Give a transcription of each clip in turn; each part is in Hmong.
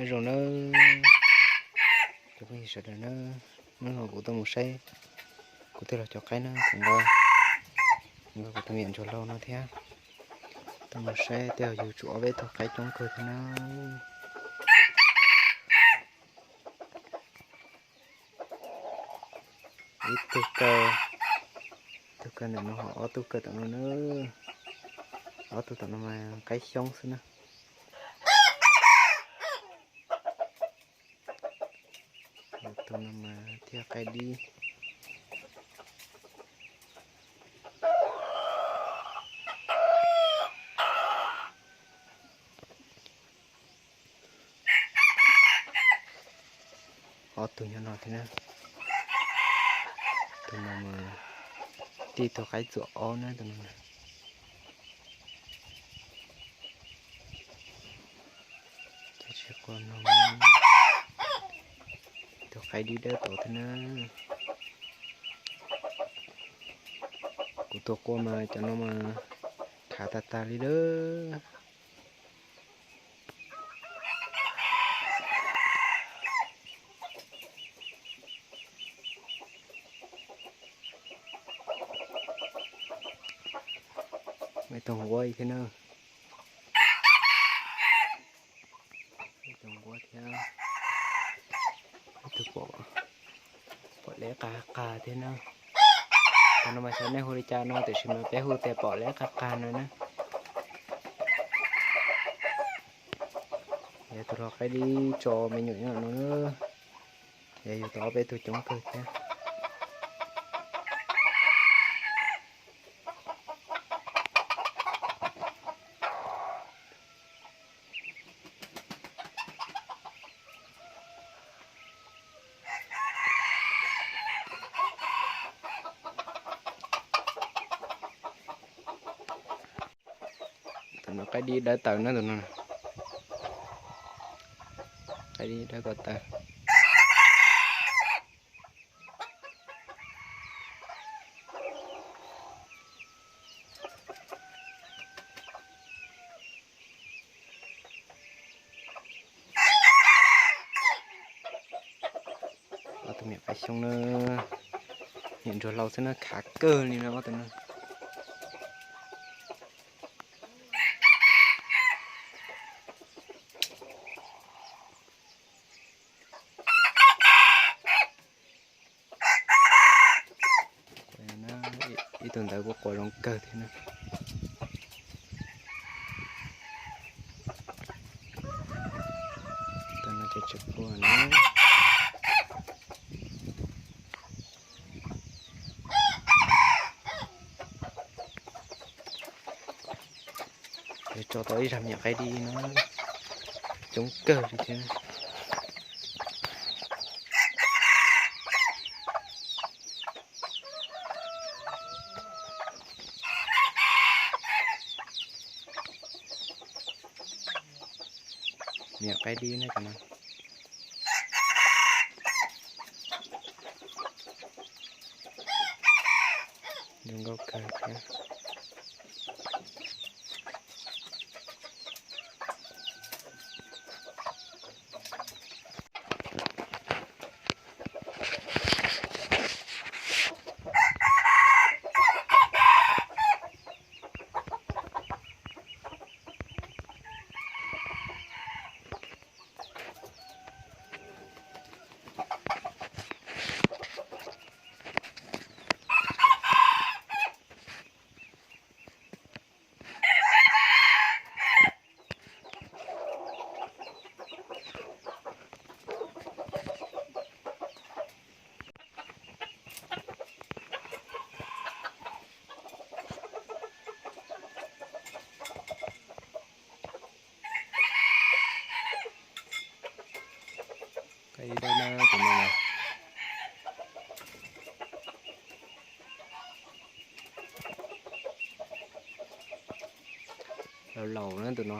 Nyob zoo nawb cov phooj ywg sawv daws nawb, hnub no kuv tuaj mus saib kuv tij laug cov qaib na, kuv nqa, kuv nqa kuv tus me nyuam ntsuag laus no thiab tuaj mus saib, tej zaum yug tsum ob peb tug qaib coob kawg thiab na. Ib tug kaw, tug kaw ntawm no, ob tug kaw tom no na, ob tug tom no mas qaib xyoob xwb na. Tus no mas thiaj qaib dib. Ob tug nyob no thiab na. Tus no mas tij tug qaib txuam ob na, tus no. Tsis quaj no, tus qaib dib dawb tod thiab na. Kuv tus quaj mas cov no mas khav tag tag li lawm. Ib tug nquab thiab na. Ib tug nquab thiab. Ib tug pom, pom leb qas qas thiab na. Tus no mas xyov nej hu li cas no, tiam sis mas peb hu tias pom leb qas qas no na. Yog tus hluas qaib dib tso me nyuam nyob no na. Yog yug tau ob peb tug coob kawg thiab. Tus no qaib dib dawb tawv na tus no. Qaib dib dawb ko taw. Ob tug me nyuam qaib xyoob na, me nyuam ntsuag laus xwb na, khav kawg li no ob tug no. Ib tug ntawd kuj quaj zoo kawg thiab na. Tus no ces tsis quaj na. Tso tau ib zag me nyuam qaib dib no, coob kawg li thiab. Me nyuam qaib dib na cov no. Zoo nkauj kawg thiab. Qaib dawb na tus no na. Laus laus na tus no.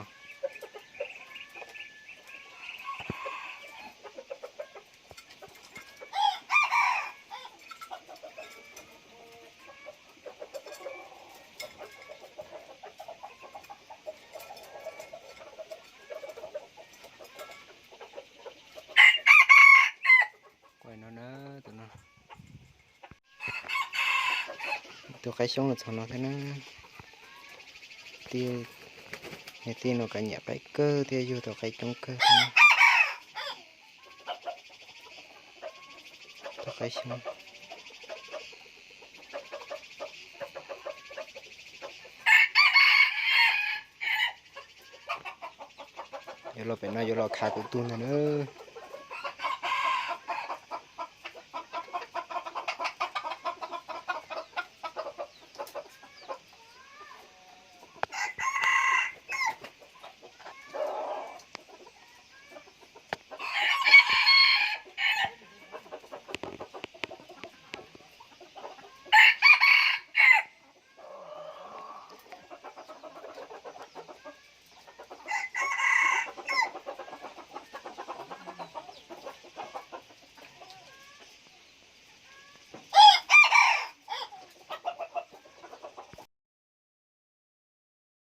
Tus qaib xyoob los txog no thiab na. Tij, niag tij no kav nyiam qaib kawg thiab yug tau qaib coob kawg. Tus qaib xyoob. Yuav los pem no yuav los khav kuv tug ntag nawb.